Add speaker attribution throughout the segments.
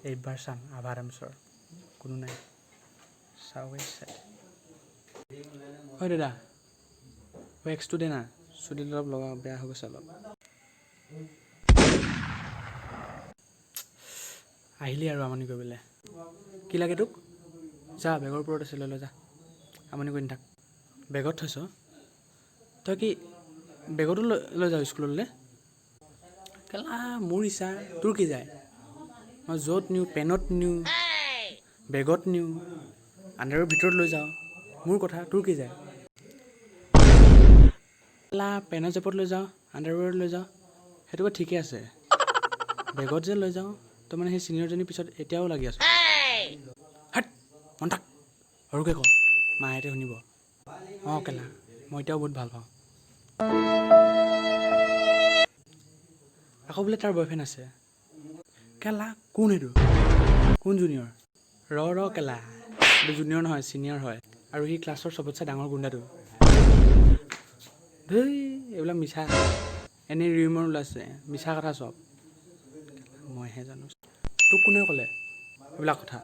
Speaker 1: এইবাৰ চাম আভাৰামছৰ কোনো নাই। চাওঁ চাই। ঐ দাদা, ৱেক্সটো দে না, চুলিত অলপ লগাওঁ, বেয়া হৈ গৈছে অলপ। আহিলি আৰু আমনি কৰিবলৈ। কি লাগে তোক? যা, বেগৰ ওপৰত আছে, লৈ লৈ যা। আমনি কৰি নাথাক। বেগত থৈছ? তই কি বেগতো লৈ লৈ যাওঁ স্কুললৈ? কেলা, মোৰ ইচ্ছা, তোৰ কি যায়? মই য'ত নিওঁ, পেনত নিওঁ, বেগত নিওঁ, আণ্ডাৰৰ ভিতৰত লৈ যাওঁ, মোৰ কথা, তোৰ কি যায়? কেলা, পেনৰ জেপত লৈ যাওঁ, আণ্ডাৰৱেৰত লৈ যাওঁ, সেইটো বাৰু ঠিকে আছে। বেগত যে লৈ যাওঁ, তই মানে সেই ছিনিয়ৰজনীৰ পিছত এতিয়াও লাগি আছ? হাত মন থাক, সৰুকৈ ক, মাহঁতে শুনিব। অঁ কেলা, মই এতিয়াও বহুত ভাল পাওঁ। আকৌ বোলে তাৰ বয়ফ্ৰেণ্ড আছে। কেলা, কোন সেইটো? কোন জুনিয়ৰ? ৰ ৰ কেলা, এইটো জুনিয়ৰ নহয়, ছিনিয়ৰ হয় আৰু সি ক্লাছৰ চবতছে ডাঙৰ গুণ্ডাটো। ধেই, এইবিলাক মিছা, এনেই ৰিউমৰ ওলাইছে, মিছা কথা চব। মইহে জানো। তোক কোনে ক'লে এইবিলাক কথা?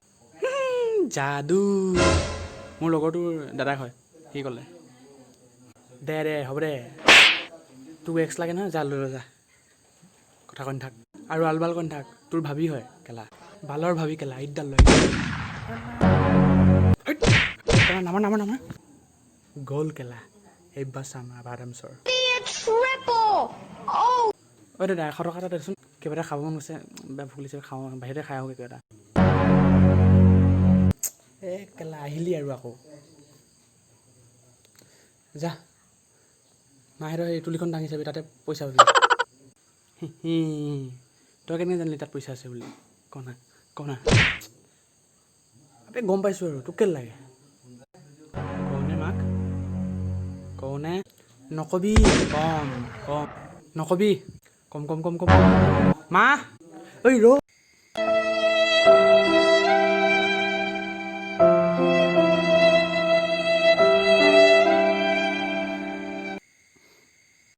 Speaker 1: যাদু, মোৰ লগৰটোৰ দাদাক হয়, সি ক'লে। দে দে, হ'ব দে। তোক এক্স লাগে নহয়, যা লৈ লৈ যা। কথা কৈ নাথাক আৰু, আল বাল কৈ নাথাক। তোৰ ভাবি হয় কেলা, বালৰ ভাবি কেলা। এইডাল লৈ নামাৰ নামাৰ নামাৰ। গ'ল কেলা। এইবাৰ চাম আবাদামছৰ। ঐ দাদা, 100 টকা এটা দেচোন, কিবা এটা খাব মন গৈছে, বেয়া ভোক লাগিছে। খাওঁ, বাহিৰতে খাই আহোঁ কিবা এটা। এ কেলা, আহিলি আৰু আকৌ। যা, মাহঁতৰ সেই তুলিখন দাঙি চাবি, তাতে পইচা পাবি। তই কেনেকৈ জানিলি তাত পইচা আছে বুলি? কনা কনা। আবে গম পাইছোঁ আৰু, তোক কেলে লাগে? কওঁনে মাক? কওঁনে? নকবি, কম কম, নকবি, কম কম কম কম। মা, ঐ ৰ।